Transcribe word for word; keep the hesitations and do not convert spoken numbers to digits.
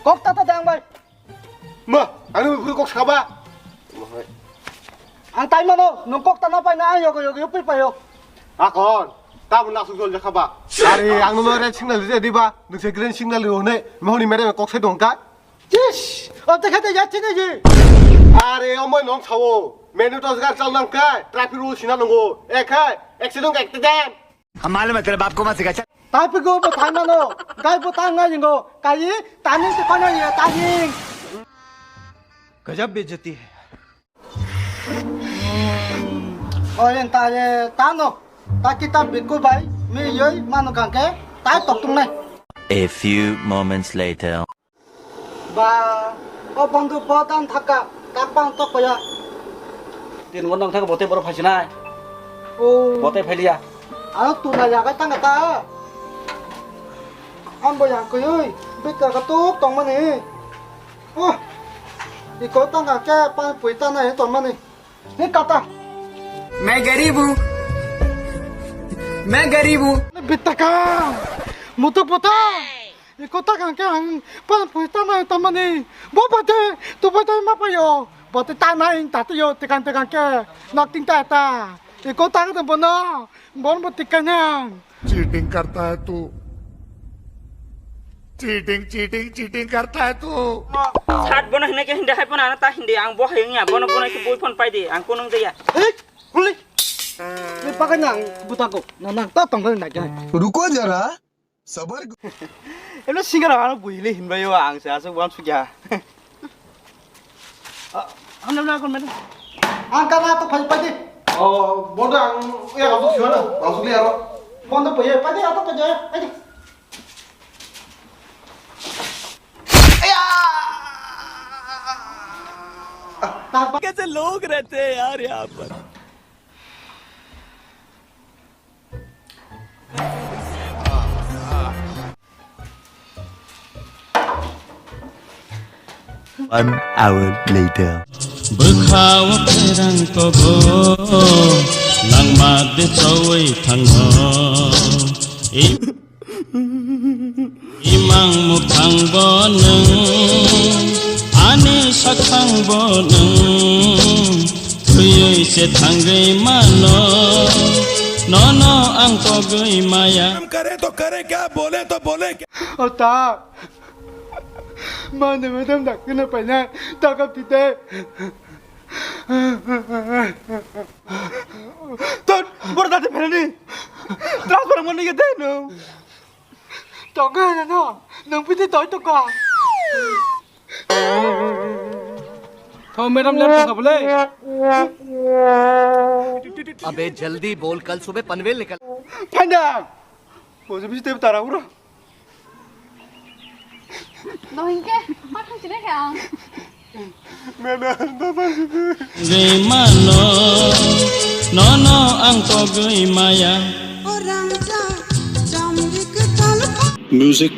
Kok ta ta dang bai. Ma, ani bui phuru kok saba. Ang tai mano, nung kok ta na pai na, ang yogo yogo yopui payo. Akon, tabun nasuk jol jakha ba. Are, ang no red signal je diba, nung se green signal ri hone, mohoni mere kok se dong ka. Yes, o te khate ya chine ji. Are, omo nong sao, menu tos gar chal nang kai, traffic rule sina nungo, e kai, accident ek te den. हम मालूम है तेरे बाप को मत सिखा, चल। Tapi go bo thang mano, gai bo thang ngai ngo, kai tani te kono ye tani. गजब बेइज्जती है। Oyen ta ye tano, ta kita biku bai, mi yoi manu kangke, ta tok tung nai. A few moments later. Ba, o bondhu bo tang thaka, tak bang tok ya. Tin gon nang thaka bote boro phaisinai. Oh. Bote phailiya. Ano tu na ya kai tang ta. Ambo yang kuyui, bika ka tuk tong mani. Oh. Iko tang ka ke pan pui ta na ye tong mani. Ni kata. मैं गरीब हूँ। मैं गरीब हूँ। Bitaka. Mutuk puta. Iko ta kang ke ang pan pui ta na ta mani. Bo bate tu bate ma payo. Bate ta na ing ta yo tikang tikang ke. Nok ting ta ta. Iko ta ka bono. Bon bo tikang yang. Cheating करता है तू, cheating cheating cheating करता है तू। Sat bono hinai ke hindi hai phone ana ta hindi ang bo hayung ya bono bono ke bui phone pai di ang kunung jaya. Hei, huli. Ni pakai nang buta ko. Na nang ta tong nai nai. रुको जरा, सबर। Emno singar ano bui le hinbai yo ang sa so wan sugya. Ano na kon men. Ang ka na to phai phai di. Oh, bodo ang ya ko sugya na. Ang sugya ro. Bondo phai phai di ato phai phai di. कैसे लोग रहते हैं यार यहाँ पर। One hour later. Bwkhao pherang kogo, langma de chowi thango. I-, imang mukhang bo nwng, ani sakhang bo nwng, thwiwi se thangwi mano, nono ang kogwi maya. काम करें तो करें क्या, बोले तो बोले क्या? Ota. Mane madam dak kena paina, takap tite. Ton, bor dati pherani. Transfer mani ke deno. Tonga na no, nang piti toy tonga. Tho madam ler to sabule. अबे जल्दी बोल, कल सुबह पनवेल निकल। Panda. Bojo bisi tep tara ura. No hingke, ma thang sini khe ang. Gwi mano, nono ang kogwi maya. Music